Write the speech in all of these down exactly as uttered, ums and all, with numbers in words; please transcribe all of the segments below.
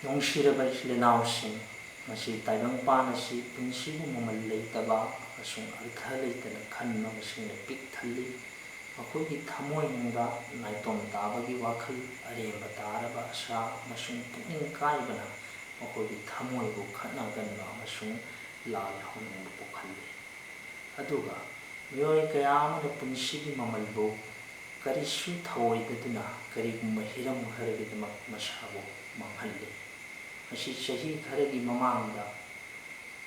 ꯅꯨꯡꯁꯤꯔꯕ ꯏꯆꯤꯜ ꯏꯅꯥꯎꯁꯤꯡ, ꯉꯁꯤ ꯇꯥꯏꯕꯪꯄꯥꯟ ꯑꯁꯤ ꯄꯨꯟꯁꯤꯕꯨ ꯃꯃꯜ ꯂꯩꯇꯕ ꯑꯃꯁꯨꯡ ꯑꯔꯊ ꯂꯩꯇꯅ ꯈꯟꯕ ꯃꯁꯤꯡꯅ ꯄꯤꯛ ꯊꯜꯂꯤ꯫ ꯃꯈꯣꯏꯒꯤ ꯊꯃꯣꯏꯅꯨꯡꯗ ꯅꯥꯏꯇꯣꯝ ꯇꯥꯕꯒꯤ ꯋꯥꯈꯜ, ꯑꯔꯦꯝꯕ ꯇꯥꯔꯕ ꯑꯁꯥ ꯑꯃꯁꯨꯡ ꯄꯨꯛꯅꯤꯡ ꯀꯥꯏꯕꯅ ꯃꯈꯣꯏꯒꯤ ꯊꯃꯣꯏꯕꯨ ꯈꯠꯅꯒꯟꯕ ꯑꯃꯁꯨꯡ ꯂꯥꯜ ꯍꯧꯅꯤꯡꯕ ꯄꯣꯛꯍꯜꯂꯤ꯫ ꯑꯗꯨꯒ ꯃꯤꯑꯣꯏ ꯀꯌꯥ ꯑꯃꯅ ꯄꯨꯟꯁꯤꯒꯤ ꯃꯃꯜꯕꯨ ꯀꯔꯤꯁꯨ ꯊꯧꯑꯣꯏꯗꯗꯨꯅ ꯀꯔꯤꯒꯨꯝꯕ ꯍꯤꯔꯝ ꯈꯔꯒꯤꯗꯃꯛ ꯃꯁꯥꯕꯨ ꯃꯥꯡꯍꯜꯂꯤ꯫ ꯃꯁꯤ ꯆꯍꯤ ꯈꯔꯒꯤ ꯃꯃꯥꯡꯗ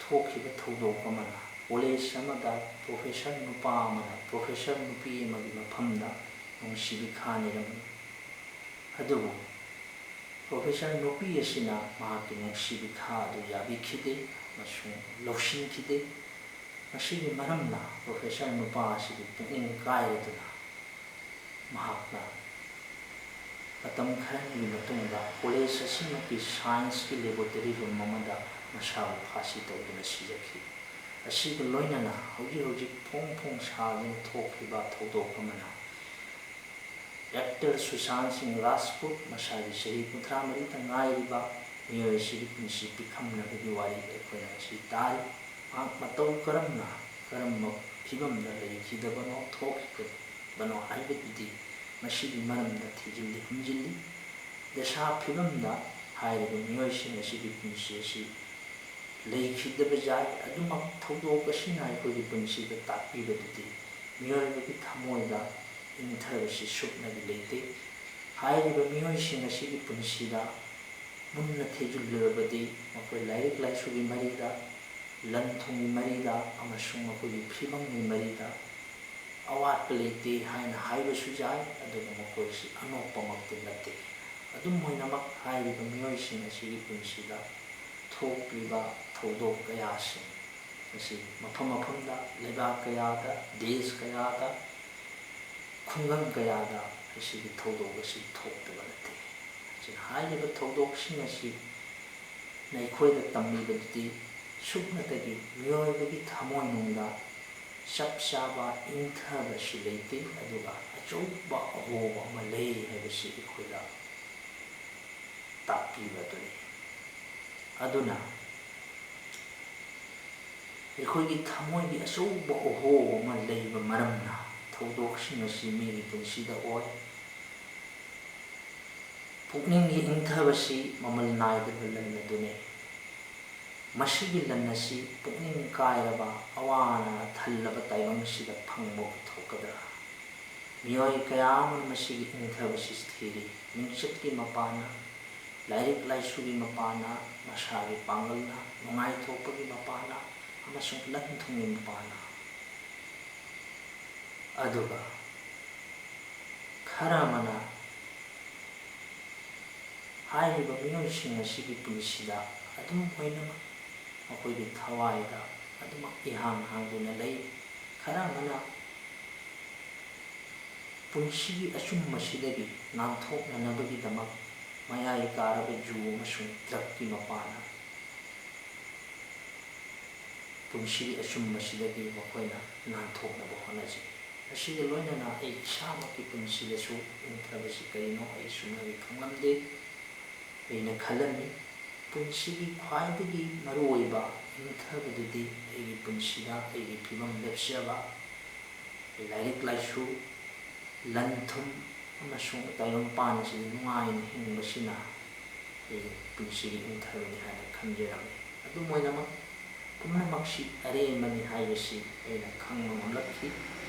ꯊꯣꯛꯈꯤꯕ ꯊꯧꯗꯣꯛ ꯑꯃꯅ ꯀꯣꯂꯦꯖ ꯑꯃꯗ ꯄ꯭ꯔꯣꯐꯦꯁꯔ ꯅꯨꯄꯥ ꯑꯃꯅ ꯄ꯭ꯔꯣꯐꯦꯁꯔ ꯅꯨꯄꯤ ꯑꯃꯒꯤ ꯃꯐꯝꯗ ꯅꯨꯡꯁꯤ ꯕꯤꯈꯥ ꯅꯤꯔꯝꯃꯤ꯫ ꯑꯗꯨꯕꯨ ꯄ꯭ꯔꯣꯐꯦꯁꯔ ꯅꯨꯄꯤ ꯑꯁꯤꯅ ꯃꯍꯥꯛꯀꯤ ꯅꯨꯡꯁꯤ ꯕꯤꯈꯥ ꯑꯗꯨ ꯌꯥꯕꯤꯈꯤꯗꯦ ꯑꯃꯁꯨꯡ ꯂꯧꯁꯤꯟꯈꯤꯗꯦ꯫ ꯃꯁꯤꯒꯤ ꯃꯔꯝꯅ ꯄ꯭ꯔꯣꯐꯦꯁꯔ ꯅꯨꯄꯥ ꯑꯁꯤꯒꯤ ꯄꯨꯛꯅꯤꯡ ꯀꯥꯏꯔꯗꯨꯅ ꯃꯍꯥꯛꯅ ꯃꯇꯝ ꯈꯔꯒꯤ ꯃꯇꯨꯡꯗ ꯀꯣꯂꯦꯖ ꯑꯁꯤꯃꯛꯀꯤ ꯁꯥꯏꯟꯁꯀꯤ ꯂꯦꯕꯣꯔꯦꯇꯔꯤ ꯔꯨꯝ ꯑꯃꯗ ꯃꯁꯥꯕꯨ ꯐꯥꯁꯤ ꯇꯧꯗꯨꯅ ꯁꯤꯖꯈꯤ꯫ ꯑꯁꯤꯒ ꯂꯣꯏꯅꯅ ꯍꯧꯖꯤꯛ ꯍꯧꯖꯤꯛ ꯐꯣꯡ ꯐꯣꯡ ꯁꯥꯗꯨꯅ ꯊꯣꯛꯂꯤꯕ ꯊꯧꯗꯣꯛ ꯑꯃꯅ ꯑꯦꯛꯇꯔ ꯁꯨꯁꯥꯟ ꯁꯤꯡ ꯔꯥꯖꯄꯨꯠ ꯃꯁꯥꯒꯤ ꯆꯍꯤ ꯀꯨꯟꯊ꯭ꯔꯥ ꯃꯔꯤꯇ ꯉꯥꯏꯔꯤꯕ ꯃꯤꯑꯣꯏ ꯑꯁꯤꯒꯤ ꯄꯨꯟꯁꯤ ꯄꯤꯈꯝꯅꯕꯒꯤ ꯋꯥꯔꯤ ꯑꯩꯈꯣꯏꯅ ꯉꯁꯤ ꯇꯥꯔꯤ꯫ ꯃꯍꯥꯛ ꯃꯇꯧ ꯀꯔꯝꯅ, ꯀꯔꯝꯕ ꯐꯤꯕꯝꯗ ꯂꯩꯈꯤꯗꯕꯅꯣ, ꯊꯣꯛꯈꯤꯗꯕꯅꯣ ꯍꯥꯏꯕꯗꯨꯗꯤ ꯃꯁꯤꯒꯤ ꯃꯔꯝꯗ ꯊꯤꯖꯤꯜꯂꯤ ꯍꯨꯝꯖꯤꯜꯂꯤ꯫ ꯗꯁꯥ ꯐꯤꯕꯝꯗ ꯍꯥꯏꯔꯤꯕ ꯃꯤꯑꯣꯏꯁꯤꯡ ꯑꯁꯤꯒꯤ ꯄꯨꯟꯁꯤ ꯑꯁꯤ ꯂꯩꯈꯤꯗꯕ ꯌꯥꯏ꯫ ꯑꯗꯨꯃꯛ ꯊꯧꯗꯣꯛ ꯑꯁꯤꯅ ꯑꯩꯈꯣꯏꯒꯤ ꯄꯨꯟꯁꯤꯗ ꯇꯥꯛꯄꯤꯕꯗꯨꯗꯤ ꯃꯤꯑꯣꯏꯕꯒꯤ ꯊꯃꯣꯏꯗ ꯏꯪꯊꯕꯁꯤ ꯁꯨꯞꯅꯒꯤ ꯂꯩꯇꯦ꯫ ꯍꯥꯏꯔꯤꯕ ꯃꯤꯑꯣꯏꯁꯤꯡ ꯑꯁꯤꯒꯤ ꯄꯨꯟꯁꯤꯗ ꯃꯨꯟꯅ ꯊꯤꯖꯤꯜꯂꯨꯔꯕꯗꯤ ꯃꯈꯣꯏ ꯂꯥꯏꯔꯤꯛ ꯂꯥꯏꯁꯨꯒꯤ ꯃꯔꯤꯗ, ꯂꯟ ꯊꯨꯝꯒꯤ ꯃꯔꯤꯗ ꯑꯃꯁꯨꯡ ꯃꯈꯣꯏꯒꯤ ꯐꯤꯕꯝꯒꯤ ꯃꯔꯤꯗ ꯑꯋꯥꯠꯄ ꯂꯩꯇꯦ ꯍꯥꯏꯅ ꯍꯥꯏꯕꯁꯨ ꯌꯥꯏ, ꯑꯗꯨꯒ ꯃꯈꯣꯏꯁꯤ ꯑꯅꯣꯞꯄꯃꯛꯇꯤ ꯅꯠꯇꯦ꯫ ꯑꯗꯨꯝ ꯑꯣꯏꯅꯃꯛ, ꯍꯥꯏꯔꯤꯕ ꯃꯤꯑꯣꯏꯁꯤꯡ ꯑꯁꯤꯒꯤ ꯄꯨꯟꯁꯤꯗ ꯊꯣꯛꯂꯤꯕ ꯊꯧꯗꯣꯛ ꯀꯌꯥꯁꯤꯡ ꯑꯁꯤ ꯃꯐꯝ ꯃꯐꯝꯗ, ꯂꯩꯕꯥꯛ ꯀꯌꯥꯗ, ꯗꯦꯁ ꯀꯌꯥꯗ, ꯈꯨꯡꯒꯪ ꯀꯌꯥꯗ ꯑꯁꯤꯒꯤ ꯊꯧꯗꯣꯛ ꯑꯁꯤ ꯊꯣꯛꯇꯕ ꯅꯠꯇꯦ꯫ ꯑꯁꯤꯅ ꯍꯥꯏꯔꯤꯕ ꯊꯧꯗꯣꯛꯁꯤꯡ ꯑꯁꯤ ꯑꯩꯈꯣꯏꯗ ꯇꯝꯕꯤꯕꯗꯨꯗꯤ ꯁꯨꯞꯅꯇꯒꯤ ꯃꯤꯑꯣꯏꯕꯒꯤ ꯊꯃꯣꯏꯅꯨꯡꯗ ꯆꯞ ꯆꯥꯕ ꯏꯪꯊꯕꯁꯤ ꯂꯩꯇꯦ, ꯑꯗꯨꯒ ꯑꯆꯧꯕ ꯑꯍꯣꯕ ꯑꯃ ꯂꯩ ꯍꯥꯏꯕꯁꯤ ꯑꯩꯈꯣꯏꯗ ꯇꯥꯛꯄꯤꯕ ꯑꯗꯨꯅꯤ꯫ ꯑꯗꯨꯅ ꯑꯩꯈꯣꯏꯒꯤ ꯊꯃꯣꯏꯒꯤ ꯑꯆꯧꯕ ꯑꯣꯍꯣ ꯑꯃ ꯂꯩꯕ ꯃꯔꯝꯅ ꯊꯧꯗꯣꯛꯁꯤꯡ ꯑꯁꯤ ꯃꯤꯒꯤ ꯄꯨꯟꯁꯤꯗ ꯑꯣꯏ꯫ ꯄꯨꯛꯅꯤꯡꯒꯤ ꯏꯪꯊꯕꯁꯤ ꯃꯃꯜ ꯅꯥꯏꯗꯕ ꯂꯟ ꯑꯗꯨꯅꯤ꯫ ꯃꯁꯤꯒꯤ ꯂꯟ ꯑꯁꯤ ꯄꯨꯛꯅꯤꯡ ꯀꯥꯏꯔꯕ, ꯑꯋꯥꯅ ꯊꯜꯂꯕ ꯇꯥꯏꯕꯪꯁꯤꯗ ꯐꯪꯕ ꯑꯣꯏꯊꯣꯛꯀꯗ꯭ꯔꯥ? ꯃꯤꯑꯣꯏ ꯀꯌꯥ ꯑꯃꯅ ꯃꯁꯤꯒꯤ ꯏꯪꯊꯕꯁꯤ ꯊꯤꯔꯤ꯫ ꯃꯤꯡꯆꯠꯀꯤ ꯃꯄꯥꯟꯅ, ꯂꯥꯏꯔꯤꯛ ꯂꯥꯏꯁꯨꯒꯤ ꯃꯄꯥꯟꯅ, ꯃꯁꯥꯒꯤ ꯄꯥꯡꯒꯜꯅ, ꯅꯨꯡꯉꯥꯏꯊꯣꯛꯄꯒꯤ ꯃꯄꯥꯟꯅ, ꯑꯃꯁꯨꯡ ꯂꯟ ꯊꯨꯝꯒꯤ ꯃꯄꯥꯟꯅ꯫ ꯑꯗꯨꯒ ꯈꯔ ꯑꯃꯅ ꯍꯥꯏꯔꯤꯕ ꯃꯤꯑꯣꯏꯁꯤꯡ ꯑꯁꯤꯒꯤ ꯄꯨꯟꯁꯤꯗ ꯑꯗꯨꯝ ꯑꯣꯏꯅꯃꯛ ꯃꯈꯣꯏꯒꯤ ꯊꯋꯥꯏꯗ ꯑꯗꯨꯃꯛ ꯏꯍꯥꯡ ꯍꯥꯡꯗꯨꯅ ꯂꯩ꯫ ꯈꯔ ꯑꯃꯅ ꯄꯨꯟꯁꯤꯒꯤ ꯑꯆꯨꯝꯕꯁꯤꯗꯒꯤ ꯅꯥꯟꯊꯣꯛꯅꯅꯕꯒꯤꯗꯃꯛ ꯃꯌꯥꯏ ꯀꯥꯔꯕ ꯖꯨ ꯑꯃꯁꯨꯡ ꯗ꯭ꯔꯛꯀꯤ ꯃꯄꯥꯟꯅ ꯄꯨꯟꯁꯤꯒꯤ ꯑꯆꯨꯝꯕꯁꯤꯗꯒꯤ ꯃꯈꯣꯏꯅ ꯅꯥꯟꯊꯣꯛꯅꯕ ꯍꯣꯠꯅꯖꯩ꯫ ꯑꯁꯤꯒ ꯂꯣꯏꯅꯅ ꯑꯩ ꯏꯁꯥꯃꯛꯀꯤ ꯄꯨꯟꯁꯤꯗꯁꯨ ꯏꯪꯊꯕꯁꯤ ꯀꯔꯤꯅꯣ ꯑꯩ ꯁꯨꯡꯅꯗꯤ ꯈꯪꯂꯝꯗꯦ꯫ ꯑꯩꯅ ꯈꯜꯂꯝꯃꯤ, ꯄꯨꯟꯁꯤꯒꯤ ꯈ꯭ꯋꯥꯏꯗꯒꯤ ꯃꯔꯨꯑꯣꯏꯕ ꯏꯪꯊꯕꯗꯨꯗꯤ ꯑꯩꯒꯤ ꯄꯨꯟꯁꯤꯗ ꯑꯩꯒꯤ ꯐꯤꯕꯝ ꯂꯦꯞꯆꯕ, ꯂꯥꯏꯔꯤꯛ ꯂꯥꯏꯁꯨ, ꯂꯟ ꯊꯨꯝ ꯑꯃꯁꯨꯡ ꯇꯥꯏꯕꯪꯄꯥꯟ ꯑꯁꯤꯗ ꯅꯨꯡꯉꯥꯏꯅ ꯍꯤꯡꯕꯁꯤꯅ ꯑꯩꯒꯤ ꯄꯨꯟꯁꯤꯒꯤ ꯏꯪꯊꯕꯅꯤ ꯍꯥꯏꯅ ꯈꯟꯖꯔꯝꯃꯤ꯫ ꯑꯗꯨꯝ ꯑꯣꯏꯅꯃꯛ, ꯄꯨꯝꯅꯃꯛꯁꯤ ꯑꯔꯦꯝꯕꯅꯤ ꯍꯥꯏꯕꯁꯤ ꯑꯩꯅ ꯈꯪꯕ ꯉꯝꯂꯛꯈꯤ꯫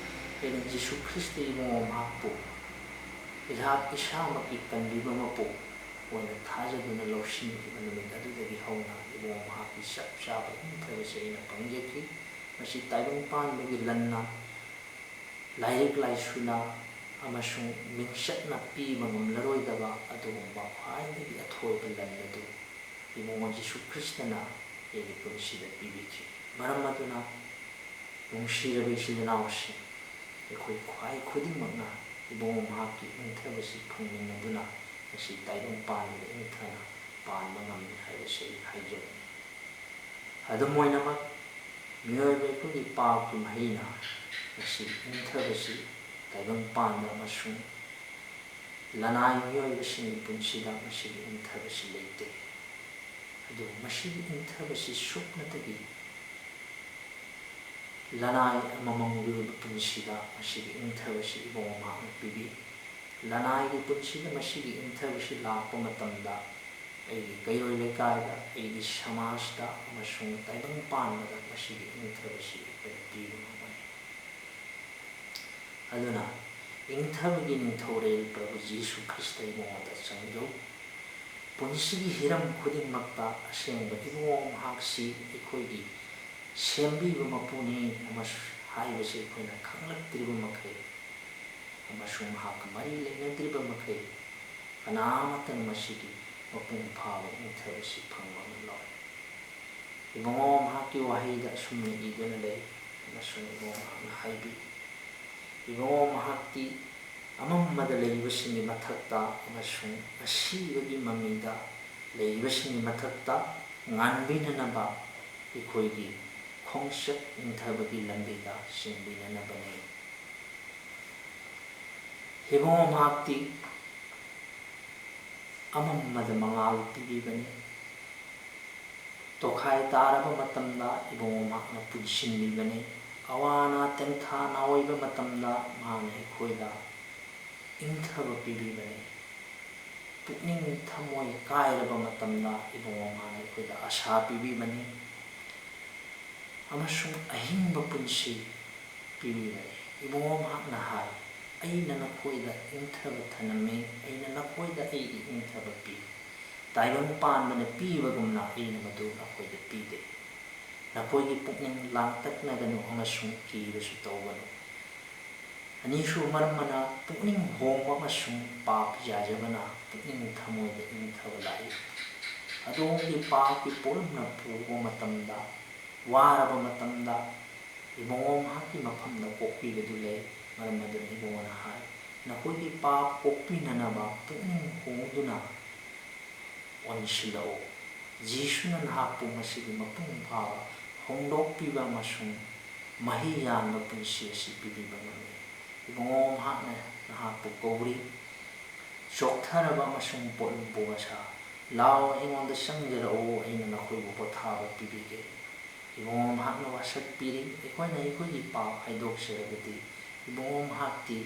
ꯑꯩꯅ ꯖꯤꯁꯨ ꯈ꯭ꯔꯤꯁꯇ ꯏꯕꯨꯡꯉꯣ ꯃꯍꯥꯛꯄꯨ ꯑꯩꯍꯥꯛ ꯏꯁꯥꯃꯛꯀꯤ ꯀꯟꯕꯤꯕ ꯃꯄꯨ ꯑꯣꯏꯅ ꯊꯥꯖꯗꯨꯅ ꯂꯧꯁꯤꯟꯈꯤꯕ ꯅꯨꯃꯤꯠ ꯑꯗꯨꯗꯒꯤ ꯍꯧꯅ ꯏꯕꯨꯡꯉꯣ ꯃꯍꯥꯛꯀꯤ ꯆꯞ ꯆꯥꯕ ꯏꯪꯊꯕꯁꯤ ꯑꯩꯅ ꯐꯪꯖꯈꯤ꯫ ꯃꯁꯤ ꯇꯥꯏꯕꯪꯄꯥꯟꯕꯒꯤ ꯂꯟꯅ, ꯂꯥꯏꯔꯤꯛ ꯂꯥꯏꯁꯨꯅ ꯑꯃꯁꯨꯡ ꯃꯤꯡꯆꯠꯅ ꯄꯤꯕ ꯉꯝꯂꯔꯣꯏꯗꯕ ꯑꯗꯨꯒꯨꯝꯕ ꯈ꯭ꯋꯥꯏꯗꯒꯤ ꯑꯊꯣꯏꯕ ꯂꯟ ꯑꯗꯨ ꯏꯕꯨꯡꯉꯣ ꯖꯤꯁꯨ ꯈ꯭ꯔꯤꯁꯇꯅ ꯑꯩꯒꯤ ꯄꯨꯟꯁꯤꯗ ꯄꯤꯕꯤꯈꯤ꯫ ꯃꯔꯝ ꯑꯗꯨꯅ, ꯅꯨꯡꯁꯤꯔꯕ ꯏꯆꯤꯜ ꯏꯅꯥꯎꯁꯤꯡ, ꯑꯩꯈꯣꯏ ꯈ꯭ꯋꯥꯏ ꯈꯨꯗꯤꯡꯃꯛꯅ ꯏꯕꯨꯡꯉꯣ ꯃꯍꯥꯛꯀꯤ ꯏꯪꯊꯕꯁꯤ ꯐꯪꯃꯤꯟꯅꯗꯨꯅ ꯉꯁꯤ ꯇꯥꯏꯕꯪ ꯄꯥꯟꯕꯗ ꯏꯪꯊꯅ ꯄꯥꯟꯕ ꯉꯝꯃꯤ ꯍꯥꯏꯕꯁꯤ ꯑꯩ ꯍꯥꯏꯖꯕꯅꯤ꯫ ꯑꯗꯨꯝ ꯑꯣꯏꯅꯃꯛ, ꯃꯤꯑꯣꯏꯕ ꯑꯩꯈꯣꯏꯒꯤ ꯄꯥꯞꯀꯤ ꯃꯍꯩꯅ ꯉꯁꯤ ꯏꯪꯊꯕꯁꯤ ꯇꯥꯏꯕꯪ ꯄꯥꯟꯕ ꯑꯃꯁꯨꯡ ꯂꯅꯥꯏ ꯃꯤꯑꯣꯏꯕꯁꯤꯡꯒꯤ ꯄꯨꯟꯁꯤꯗ ꯃꯁꯤꯒꯤ ꯏꯪꯊꯕꯁꯤ ꯂꯩꯇꯦ꯫ ꯑꯗꯨ ꯃꯁꯤꯒꯤ ꯏꯪꯊꯕꯁꯤ ꯁꯨꯞꯅꯇꯒꯤ ꯂꯅꯥꯏ ꯑꯃꯃꯝꯒꯤ ꯑꯣꯏꯕ ꯄꯨꯟꯁꯤꯗ ꯃꯁꯤꯒꯤ ꯏꯪꯊꯕꯁꯤ ꯏꯕꯨꯡꯉꯣ ꯃꯍꯥꯛꯅ ꯄꯤꯕꯤ꯫ ꯂꯅꯥꯏꯒꯤ ꯄꯨꯟꯁꯤꯗ ꯃꯁꯤꯒꯤ ꯏꯪꯊꯕꯁꯤ ꯂꯥꯛꯄ ꯃꯇꯝꯗ ꯑꯩꯒꯤ ꯀꯩꯔꯣꯏ ꯂꯩꯀꯥꯏꯗ, ꯑꯩꯒꯤ ꯁꯃꯥꯖꯇ ꯑꯃꯁꯨꯡ ꯇꯥꯏꯕꯪ ꯄꯥꯟꯕꯗ ꯃꯁꯤꯒꯤ ꯏꯪꯊꯕꯁꯤ ꯑꯩꯈꯣꯏꯅ ꯄꯤꯕ ꯉꯝꯒꯅꯤ꯫ ꯑꯗꯨꯅ ꯏꯪꯊꯕꯒꯤ ꯅꯤꯡꯊꯧꯔꯦꯜ ꯄ꯭ꯔꯚꯨ ꯖꯤꯁꯨ ꯈ꯭ꯔꯤꯁꯇ ꯏꯕꯨꯡꯉꯣꯗ ꯆꯪꯖꯧ꯫ ꯄꯨꯟꯁꯤꯒꯤ ꯍꯤꯔꯝ ꯈꯨꯗꯤꯡꯃꯛꯇ ꯑꯁꯦꯡꯕ ꯏꯕꯨꯡꯉꯣ ꯃꯍꯥꯛꯁꯤ ꯑꯩꯈꯣꯏꯒꯤ ꯁꯦꯝꯕꯤꯕ ꯃꯄꯨꯅꯤ ꯑꯃꯁꯨ ꯍꯥꯏꯕꯁꯤ ꯑꯩꯈꯣꯏꯅ ꯈꯪꯂꯛꯇ꯭ꯔꯤꯕ ꯃꯈꯩ ꯑꯃꯁꯨꯡ ꯃꯍꯥꯛꯀ ꯃꯔꯤ ꯂꯩꯅꯗ꯭ꯔꯤꯕ ꯃꯈꯩ ꯀꯅꯥꯃꯠꯇꯅ ꯃꯁꯤꯒꯤ ꯃꯄꯨꯡ ꯐꯥꯕ ꯏꯪꯊꯕꯁꯤ ꯐꯪꯕ ꯉꯝꯂꯣꯏ꯫ ꯏꯕꯨꯡꯉꯣ ꯃꯍꯥꯛꯀꯤ ꯋꯥꯍꯩꯗ ꯑꯁꯨꯝꯅ ꯏꯗꯨꯅ ꯂꯩ ꯑꯃꯁꯨꯡ ꯏꯕꯨꯡꯉꯣ ꯃꯍꯥꯛꯅ ꯍꯥꯏꯕꯤ, ꯏꯕꯨꯡꯉꯣ ꯃꯍꯥꯛꯇꯤ ꯑꯃꯝꯕꯗ ꯂꯩꯔꯤꯕꯁꯤꯡꯒꯤ ꯃꯊꯛꯇ ꯑꯃꯁꯨꯡ ꯑꯁꯤꯕꯒꯤ ꯃꯃꯤꯗ ꯂꯩꯔꯤꯕꯁꯤꯡꯒꯤ ꯃꯊꯛꯇ ꯉꯥꯟꯕꯤꯅꯅꯕ ꯑꯩꯈꯣꯏꯒꯤ ꯈꯣꯡꯆꯠ ꯏꯪꯊꯕꯒꯤ ꯂꯝꯕꯤꯗ ꯆꯤꯡꯕꯤꯅꯅꯕꯅꯤ꯫ ꯏꯕꯨꯡꯉꯣ ꯃꯍꯥꯛꯇꯤ ꯑꯃꯝꯕꯗ ꯃꯉꯥꯜ ꯄꯤꯕꯤꯕꯅꯤ꯫ ꯇꯣꯈꯥꯏ ꯇꯥꯔꯕ ꯃꯇꯝꯗ ꯏꯕꯨꯡꯉꯣ ꯃꯍꯥꯛꯅ ꯄꯨꯟꯁꯤꯟꯕꯤꯕꯅꯤ꯫ ꯑꯋꯥ ꯑꯅꯥ ꯇꯦꯡꯊꯥ ꯅꯥꯑꯣꯏꯕ ꯃꯇꯝꯗ ꯃꯍꯥꯛꯅ ꯑꯩꯈꯣꯏꯗ ꯏꯪꯊꯕ ꯄꯤꯕꯤꯕꯅꯤ꯫ ꯄꯨꯛꯅꯤꯡ ꯊꯃꯣꯏ ꯀꯥꯏꯔꯕ ꯃꯇꯝꯗ ꯏꯕꯨꯡꯉꯣ ꯃꯍꯥꯛꯅ ꯑꯩꯈꯣꯏꯗ ꯑꯁꯥ ꯄꯤꯕꯤꯕꯅꯤ ꯑꯃꯁꯨꯡ ꯑꯍꯤꯡꯕ ꯄꯨꯟꯁꯤ ꯄꯤꯕꯤꯕꯅꯤ꯫ ꯏꯕꯨꯡꯉꯣ ꯃꯍꯥꯛꯅ ꯍꯥꯏ, "ꯑꯩꯅ ꯅꯈꯣꯏꯗ ꯏꯪꯊꯕ ꯊꯅꯝꯃꯤ, ꯑꯩꯅ ꯅꯈꯣꯏꯗ ꯑꯩꯒꯤ ꯏꯪꯊꯕ ꯄꯤ꯫ ꯇꯥꯏꯕꯪ ꯄꯥꯟꯕꯅ ꯄꯤꯕꯒꯨꯝꯅ ꯑꯩꯅ ꯃꯗꯨ ꯅꯈꯣꯏꯗ ꯄꯤꯗꯦ꯫ ꯅꯈꯣꯏꯒꯤ ꯄꯨꯛꯅꯤꯡ ꯂꯥꯡꯇꯛꯅꯒꯅꯨ ꯑꯃꯁꯨꯡ ꯀꯤꯕꯁꯨ ꯇꯧꯒꯅꯨ꯫" ꯑꯅꯤꯁꯨꯕ ꯃꯔꯝ ꯑꯃꯅ, ꯄꯨꯛꯅꯤꯡ ꯍꯣꯡꯕ ꯑꯃꯁꯨꯡ ꯄꯥꯞ ꯌꯥꯖꯕꯅ ꯄꯨꯛꯅꯤꯡ ꯊꯃꯣꯏꯗ ꯏꯪꯊꯕ ꯂꯥꯛꯏ꯫ ꯑꯗꯣꯝꯒꯤ ꯄꯥꯞꯀꯤ ꯄꯣꯠꯂꯨꯝꯅ ꯄꯨꯕ ꯃꯇꯝꯗ, ꯋꯥꯔꯕ ꯃꯇꯝꯗ, ꯏꯕꯨꯡꯉꯣ ꯃꯍꯥꯛꯀꯤ ꯃꯐꯝꯗ ꯀꯣꯛꯄꯤꯕꯗꯨ ꯂꯩ꯫ ꯃꯔꯝ ꯑꯗꯨꯅ ꯏꯕꯨꯡꯉꯣꯅ ꯍꯥꯏ, "ꯅꯈꯣꯏꯒꯤ ꯄꯥꯞ ꯀꯣꯛꯄꯤꯅꯅꯕ ꯄꯨꯛꯅꯤꯡ ꯍꯣꯡꯗꯨꯅ ꯑꯣꯟꯁꯤꯜꯂꯛꯎ꯫" ꯖꯤꯁꯨꯅ ꯅꯍꯥꯛꯄꯨ ꯃꯁꯤꯒꯤ ꯃꯄꯨꯡ ꯐꯥꯕ ꯍꯣꯡꯗꯣꯛꯄꯤꯕ ꯑꯃꯁꯨꯡ ꯃꯍꯩ ꯌꯥꯟꯕ ꯄꯨꯟꯁꯤ ꯑꯁꯤ ꯄꯤꯕꯤꯕ ꯉꯝꯃꯤ꯫ ꯏꯕꯨꯡꯉꯣ ꯃꯍꯥꯛꯅ ꯅꯍꯥꯛꯄꯨ ꯀꯧꯔꯤ꯫ ꯆꯣꯛꯊꯔꯕ ꯑꯃꯁꯨꯡ ꯄꯣꯠꯂꯨꯝ ꯄꯨꯕ ꯁꯥ "ꯂꯥꯎ, ꯑꯩꯉꯣꯟꯗ ꯆꯪꯖꯔꯛꯎ, ꯑꯩꯅ ꯅꯈꯣꯏꯕꯨ ꯄꯣꯊꯥꯕ ꯄꯤꯕꯤꯒꯦ"꯫ ꯏꯕꯨꯡꯉꯣ ꯃꯍꯥꯛꯅ ꯋꯥꯁꯛꯄꯤꯔꯤ꯫ ꯑꯩꯈꯣꯏꯅ ꯑꯩꯈꯣꯏꯒꯤ ꯄꯥꯞ ꯍꯥꯏꯗꯣꯛꯆꯔꯕꯗꯤ ꯏꯕꯨꯡꯉꯣ ꯃꯍꯥꯛꯇꯤ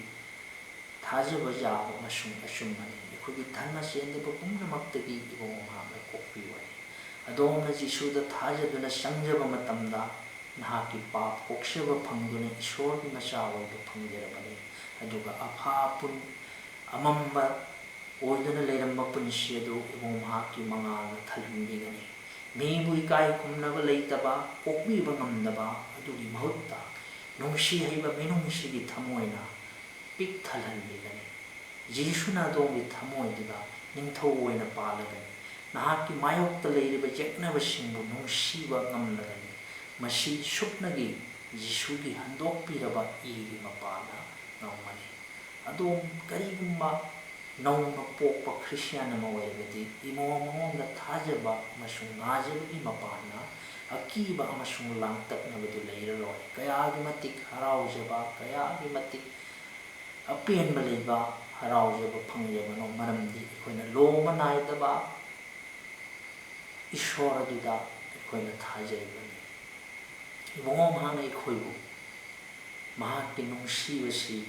ꯊꯥꯖꯕ ꯌꯥꯕ ꯑꯃꯁꯨꯡ ꯑꯆꯨꯝꯕꯅꯤ꯫ ꯑꯩꯈꯣꯏꯒꯤ ꯙꯔꯃ ꯆꯦꯟꯗꯕ ꯄꯨꯝꯅꯃꯛꯇꯒꯤ ꯏꯕꯨꯡꯉꯣ ꯃꯍꯥꯛꯅ ꯀꯣꯛꯄꯤꯕꯅꯤ꯫ ꯑꯗꯣꯝꯅ ꯖꯤꯁꯨꯗ ꯊꯥꯖꯗꯨꯅ ꯆꯪꯖꯕ ꯃꯇꯝꯗ ꯅꯍꯥꯛꯀꯤ ꯄꯥꯞ ꯀꯣꯛꯆꯕ ꯐꯪꯗꯨꯅ ꯏꯁꯣꯔꯒꯤ ꯃꯆꯥ ꯑꯣꯏꯕ ꯐꯪꯖꯔꯕꯅꯤ꯫ ꯑꯗꯨꯒ ꯑꯐꯥ ꯑꯄꯨꯟ ꯑꯃꯝꯕ ꯑꯣꯏꯗꯨꯅ ꯂꯩꯔꯝꯕ ꯄꯨꯟꯁꯤ ꯑꯗꯨ ꯏꯕꯨꯡꯉꯣ ꯃꯍꯥꯛꯀꯤ ꯃꯉꯥꯜꯅ ꯊꯜꯍꯟꯕꯤꯒꯅꯤ꯫ ꯃꯤꯕꯨ ꯏꯀꯥꯏ ꯈꯨꯝꯅꯕ ꯂꯩꯇꯕ, ꯀꯣꯛꯄꯤꯕ ꯉꯝꯗꯕ ꯑꯗꯨꯒꯤ ꯃꯍꯨꯠꯇ ꯅꯨꯡꯁꯤ ꯍꯩꯕ ꯃꯤꯅꯨꯡꯁꯤꯒꯤ ꯊꯃꯣꯏꯅ ꯄꯤꯛ ꯊꯜꯍꯟꯕꯤꯒꯅꯤ꯫ ꯖꯤꯁꯨꯅ ꯑꯗꯣꯝꯒꯤ ꯊꯃꯣꯏꯗꯨꯗ ꯅꯤꯡꯊꯧ ꯑꯣꯏꯅ ꯄꯥꯜꯂꯒꯅꯤ꯫ ꯅꯍꯥꯛꯀꯤ ꯃꯥꯌꯣꯛꯇ ꯂꯩꯔꯤꯕ ꯌꯦꯛꯅꯕꯁꯤꯡꯕꯨ ꯅꯨꯡꯁꯤꯕ ꯉꯝꯂꯒꯅꯤ꯫ ꯃꯁꯤ ꯁꯨꯞꯅꯒꯤ ꯖꯤꯁꯨꯒꯤ ꯍꯟꯗꯣꯛꯄꯤꯔꯕ ꯏꯒꯤ ꯃꯄꯥꯟꯅ ꯉꯝꯒꯅꯤ꯫ ꯑꯗꯣꯝ ꯀꯔꯤꯒꯨꯝꯕ ꯅꯧꯅ ꯄꯣꯛꯄ ꯈ꯭ꯔꯤꯁꯇꯤꯌꯥꯟ ꯑꯃ ꯑꯣꯏꯔꯕꯗꯤ, ꯏꯕꯨꯡꯉꯣ ꯃꯉꯣꯟꯗ ꯊꯥꯖꯕ ꯑꯃꯁꯨꯡ ꯉꯥꯖꯕꯒꯤ ꯃꯄꯥꯟꯅ ꯑꯀꯤꯕ ꯑꯃꯁꯨꯡ ꯂꯥꯡꯇꯛꯅꯕꯗꯨ ꯂꯩꯔꯔꯣꯏ꯫ ꯀꯌꯥꯒꯤ ꯃꯇꯤꯛ ꯍꯔꯥꯎꯖꯕ, ꯀꯌꯥꯒꯤ ꯃꯇꯤꯛ ꯑꯄꯦꯟꯕ ꯂꯩꯕ, ꯍꯔꯥꯎꯖꯕ ꯐꯪꯖꯕꯅꯣ, ꯃꯔꯝꯗꯤ ꯑꯩꯈꯣꯏꯅ ꯂꯣꯝꯕ ꯅꯥꯏꯗꯕ ꯏꯁꯣꯔ ꯑꯗꯨꯗ ꯑꯩꯈꯣꯏꯅ ꯊꯥꯖꯔꯤꯕꯅꯤ꯫ ꯏꯕꯨꯡꯉꯣ ꯃꯍꯥꯛꯅ ꯑꯩꯈꯣꯏꯕꯨ, ꯃꯍꯥꯛꯀꯤ ꯅꯨꯡꯁꯤꯕꯁꯤꯅ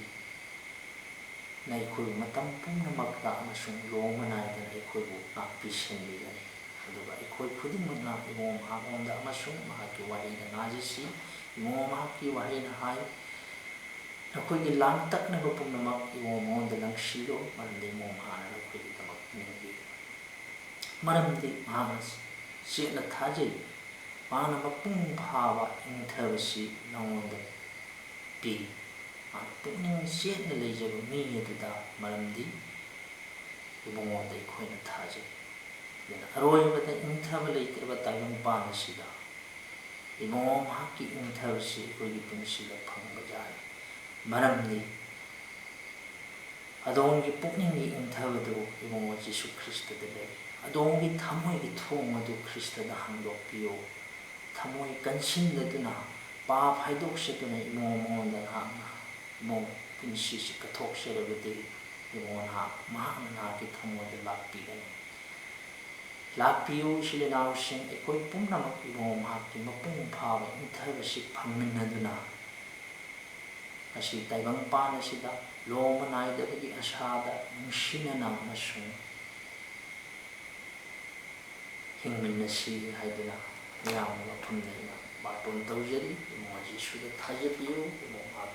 ꯑꯩꯈꯣꯏꯕꯨ ꯃꯇꯝ ꯄꯨꯝꯅꯃꯛꯇ ꯑꯃꯁꯨꯡ ꯂꯣꯝꯕ ꯅꯥꯏꯗꯅ ꯑꯩꯈꯣꯏꯕꯨ ꯉꯥꯛꯄꯤ ꯁꯦꯟꯕꯤꯒꯅꯤ꯫ ꯑꯗꯨꯒ ꯑꯩꯈꯣꯏ ꯈꯨꯗꯤꯡꯃꯛꯅ ꯏꯕꯨꯡꯉꯣ ꯃꯍꯥꯛꯂꯣꯝꯗ ꯑꯃꯁꯨꯡ ꯃꯍꯥꯛꯀꯤ ꯋꯥꯍꯩꯗ ꯉꯥꯖꯁꯤ꯫ ꯏꯕꯨꯡꯉꯣ ꯃꯍꯥꯛꯀꯤ ꯋꯥꯍꯩꯅ ꯍꯥꯏ, "ꯅꯈꯣꯏꯒꯤ ꯂꯥꯡꯇꯛꯅꯕ ꯄꯨꯝꯅꯃꯛ ꯏꯕꯨꯡꯉꯣ ꯃꯉꯣꯟꯗ ꯂꯪꯁꯤꯜꯂꯨ, ꯃꯔꯝꯗꯤ ꯏꯕꯨꯡꯉꯣ ꯃꯍꯥꯛꯅ ꯅꯈꯣꯏꯒꯤꯗꯃꯛ ꯅꯤꯡꯕꯤꯔꯤ꯫ ꯃꯔꯝꯗꯤ ꯃꯍꯥꯛꯅ ꯆꯦꯠꯅ ꯊꯥꯖꯩ, ꯃꯍꯥꯛꯅ ꯃꯄꯨꯡ ꯐꯥꯕ ꯏꯪꯊꯕꯁꯤ ꯅꯉꯣꯟꯗ ꯄꯤ"꯫ ꯃꯍꯥꯛ ꯄꯨꯛꯅꯤꯡ ꯆꯦꯠꯅ ꯂꯩꯖꯕ ꯃꯤ ꯑꯗꯨꯗ, ꯃꯔꯝꯗꯤ ꯏꯕꯨꯡꯉꯣꯗ ꯑꯩꯈꯣꯏꯅ ꯊꯥꯖꯩ꯫ ꯑꯗꯨꯅ ꯑꯔꯣꯏꯕꯗ ꯏꯪꯊꯕ ꯂꯩꯇ꯭ꯔꯕ ꯇꯥꯏꯕꯪꯄꯥꯟ ꯑꯁꯤꯗ ꯏꯕꯨꯡꯉꯣ ꯃꯍꯥꯛꯀꯤ ꯏꯪꯊꯕꯁꯤ ꯑꯩꯈꯣꯏꯒꯤ ꯄꯨꯟꯁꯤꯗ ꯐꯪꯕ ꯌꯥꯏ꯫ ꯃꯔꯝꯗꯤ ꯑꯗꯣꯝꯒꯤ ꯄꯨꯛꯅꯤꯡꯒꯤ ꯏꯪꯊꯕꯗꯨ ꯏꯕꯨꯡꯉꯣ ꯖꯤꯁꯨ ꯈ꯭ꯔꯤꯁꯇꯗ ꯂꯩ꯫ ꯑꯗꯣꯝꯒꯤ ꯊꯃꯣꯏꯒꯤ ꯊꯣꯡ ꯑꯗꯨ ꯈ꯭ꯔꯤꯁꯇꯗ ꯍꯥꯡꯗꯣꯛꯄꯤꯌꯨ꯫ ꯊꯃꯣꯏ ꯀꯟꯁꯤꯟꯗꯗꯨꯅ, ꯄꯥꯞ ꯍꯥꯏꯗꯣꯛꯆꯗꯨꯅ ꯏꯕꯨꯡꯉꯣ ꯃꯉꯣꯟꯗ ꯅꯍꯥꯛꯅ ꯏꯕꯨꯡꯉꯣ ꯄꯨꯟꯁꯤꯁꯤ ꯀꯠꯊꯣꯛꯆꯔꯕꯗꯤ, ꯏꯕꯨꯡꯉꯣ ꯅꯍꯥꯛ, ꯃꯍꯥꯛꯅ ꯅꯍꯥꯛꯀꯤ ꯊꯃꯣꯏꯗ ꯂꯥꯛꯄꯤꯒꯅꯤ꯫ ꯂꯥꯛꯄꯤꯌꯨ, ꯏꯆꯤꯜ ꯏꯅꯥꯎꯁꯤꯡ, ꯑꯩꯈꯣꯏ ꯄꯨꯝꯅꯃꯛ ꯏꯕꯨꯡꯉꯣ ꯃꯍꯥꯛꯀꯤ ꯃꯄꯨꯡ ꯐꯥꯕ ꯏꯪꯊꯕꯁꯤ ꯐꯪꯃꯤꯟꯅꯗꯨꯅ, ꯉꯁꯤ ꯇꯥꯏꯕꯪꯄꯥꯟ ꯑꯁꯤꯗ ꯂꯣꯝꯕ ꯅꯥꯏꯗꯕꯒꯤ ꯑꯁꯥꯗ ꯅꯨꯡꯁꯤꯅꯅ ꯑꯃꯁꯨꯡ ꯍꯤꯡꯃꯤꯟꯅꯁꯤ ꯍꯥꯏꯗꯨꯅ ꯃꯌꯥꯝꯒꯤ ꯃꯐꯝꯗ ꯑꯩꯅ ꯕꯥꯔꯇꯣꯟ ꯇꯧꯖꯔꯤ꯫ ꯏꯕꯨꯡꯉꯣ ꯖꯤꯁꯨꯗ ꯊꯥꯖꯕꯤꯌꯨ, ꯏꯕꯨꯡꯉꯣ ꯃꯍꯥꯛꯀꯤ